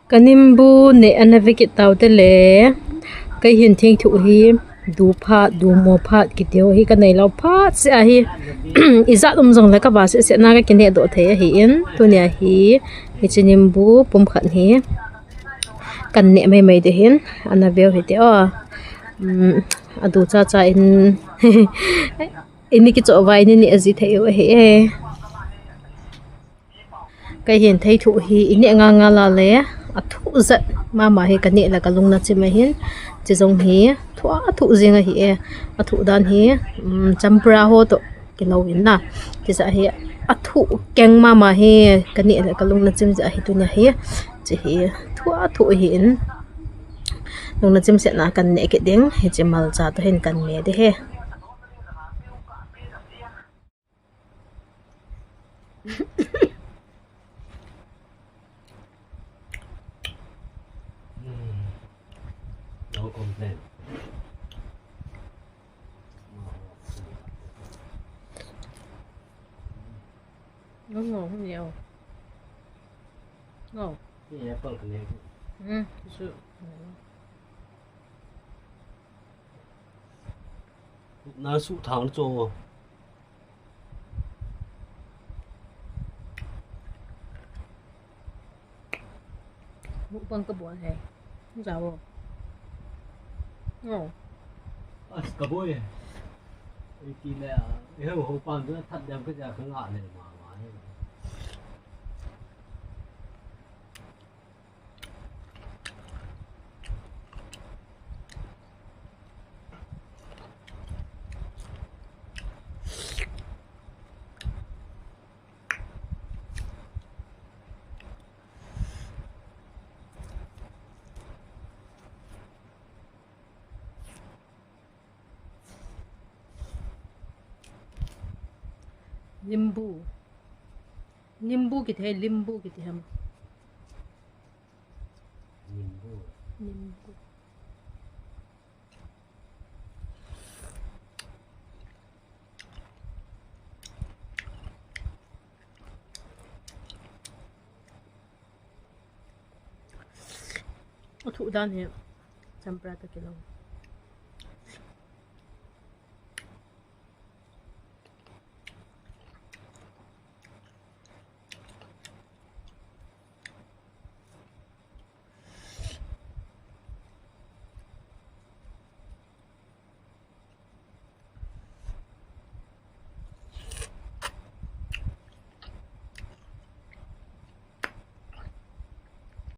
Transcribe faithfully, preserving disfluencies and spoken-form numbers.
Ka nimbu neh ana ve kit tau te le. Kei hin thengthu hi du phat, du mo phat kiti ho hi ka nei lou phat seh ahi. Ijat um jong le ka va seh seh na ka kineh doh thei ahi in. Tunia hi, hiche nimbu pum khat hi kan neh mai mai ding ahin, ana veu hite o. Um, adu cha cha in, ini kichoh vai ni ni aji thei u ahi e. Kei hin thengthu hi ineh nga nga la le, athu jat mama hi ka neh le ka lung na chim ahin, chi jong hi thu athu jing ahi e, athu dan hi, um, champra ho toh kilou in na, chi jat hi athu keng mama hi ka neh le ka lung na chim jat hi tunia hi, chi hi thu athu hi in, lung na chim seh na kan neh kit ding, hiche malcha toh hin kan neh ding ahi. No complain. Ngon ngon, không nhiều. Ngon. Cái apple cái này. Ừ, thực sự. Nó sụ thảo nó trộn. Mukbang ka buat he. Ang jawo. Oh. As ka boy. Iti le, eh, ho pan tu that dem ka ja ka nga le ma ma. Limbu. Limbu kiti he, limbu kiti ham. Limbu. Limbu. Athu dan hi champra toh kilou.